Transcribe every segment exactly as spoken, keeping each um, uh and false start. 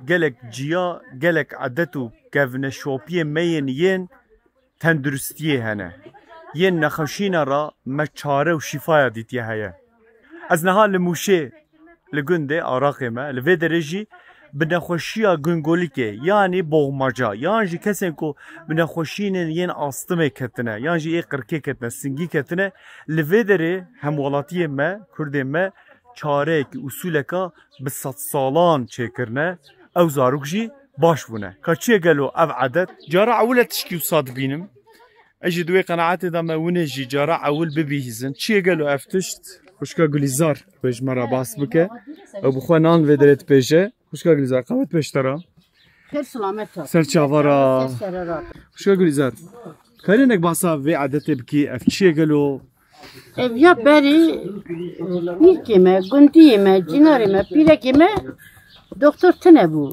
gelek ciya, gelek edet û kevneşopiyê me yên yên tenduristiyê hene. Yên nexweşîna re me çare û şîfaya dîtiye heye. Ez niha li Mûşê, li gundê Araqê me, li vê derê jî bi nexweşiya gungolikê, yanî boxmaca, yan jî kesên ku bi nexweşînên yên astimê ketine, yan jî ê qirkê ketine, singî ketine, li vê derê hemwelatiyê me, kurdê me, çareyekî, usûleka bi sedsalan çêkirine, ew zarok jî baş bûne. Ka çi ye gelo ev edet? Cara ewil e tişkî wisa dibînim. Ez jî di wê qenaetê de me winê jî cara ewil bibihîzin. Çi ye gelo ev tişt? Xwişka Gulîzar, wê ji me re bas bike. Ew bi xwe nan vê derê dipêje. Xwişka Gulîzar, qewet pêş te re. Xêr selamet ol. Ser çava re. Ser serê re. Xwişka Gulîzar, karê nek basa vê edetê bikî, ev çi ye gelo? Ev ya berî mîrkê me, gundiyê me, cînarê me, pîrekê me doktor tine bû.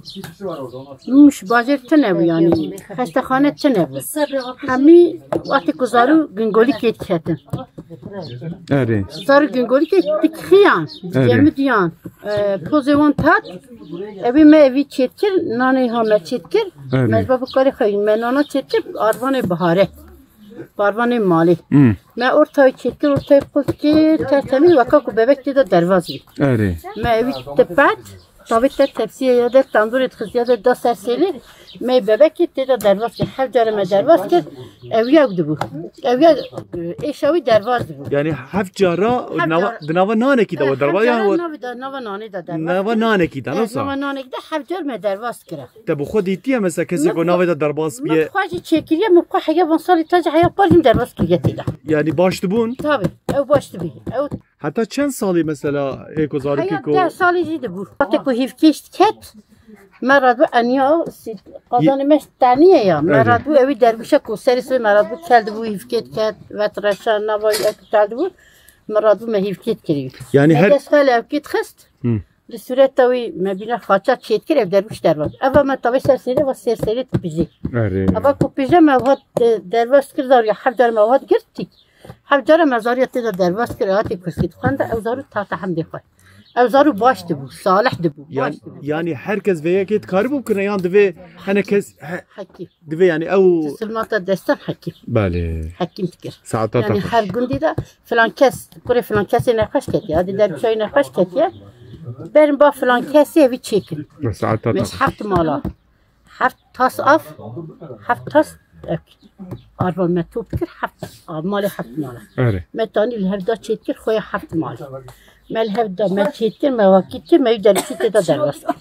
Mûş bajêr tine bû, yanî xestexane tine bû. Hemî wextê ku zarû gingolîkê diketin. Erê. Zarû gingolîkê dikixiyan, Erê. Cemidiyan, e, pozê wan tat, evî me evî çêtkir, nanê ha me çêtkir, Erê. Me ji bo bikarê xwe, me nana çêtkir, arvanê bihare. Barvanê malê. Hmm. Me ortayê çêkir, ortayê qulf kir, tertemî weka ku bebek tê de derbas bî. Erê. Me evî tipet, tavê te tepsiyê ya de tandurê dixist ya de da ser sêlê, me bebekê tê de derbas kir. Heft care me derbas kir, ew ya dibû. Ew ya, e, êşa wî derbas dibû. Yani heft cara Heft nava, cara. Di nava nanekî de Heft derbas cara yan navê de, nava nanê de derbas nava kir. Nanekî de, Evet, nasıl? Nava nanekî de heft car me derbas kir. Te bi xwe dîtiye mesela kesê ku navê de derbas Min biye? Xwe jî çêkiriye, min xwe heya van salî taze heya par jî min derbas kiriye tê de. Yani baş dibûn? Tabii, ew baş dibî. Ew Heta çend salî mesela ê ku zarokî Heya ku deh salî jî dibû. Wextê ku hîvkêş diket, me radibû eniya sî-, qazanê me tenî ye ya. Me Evet. Radibû ewî derbîşe ku serê sibê me radibû kel dibû, hîvkê diket, vetreşan, nava wî ew kel dibû. Me radibû me hîvkê dikirî. Yani Me her dest xwe li ewkê dixist. Hı. Li sûreta wî me bîna xaça çêdikir, ev derwîş derbas. Eva me tavê ser sêrê, va ser sêrê dipijî. Erê. Eva ku pije me hat, e, derbas kir zarûya, heft car me hat girtî. Heft cara me zarûya tê de derbas kir, hatê kursî dixwende, ew zarû ta te hemdê xwe. Ew zarû baş dibû, salih dibû, Yani, baş dibû. Yani herkes vê yekê dikaribû bikirine, yan divê hene kes, he, Hekî. Divê yani ew Silmata destan hekîm. Belê. Hekîm dikir. Saeta Yani te xweş. Her gundî de filan kes, kurê filan kesê nexweş ketiye, hadi derbîşayî nexweş ketiye. Berin ba filan kesê evî çêkin. Saeta te Mes xweş. Heft mala. Heft tas av, heft tas ek. Arval me top kir, heft av, malê heft mala. Erê. Me tanî li hev da çêt kir, xwe ya heft mal. Me li hev da, me çêt kir, me wakît kir, me wî derbîşî tê de derbas kir.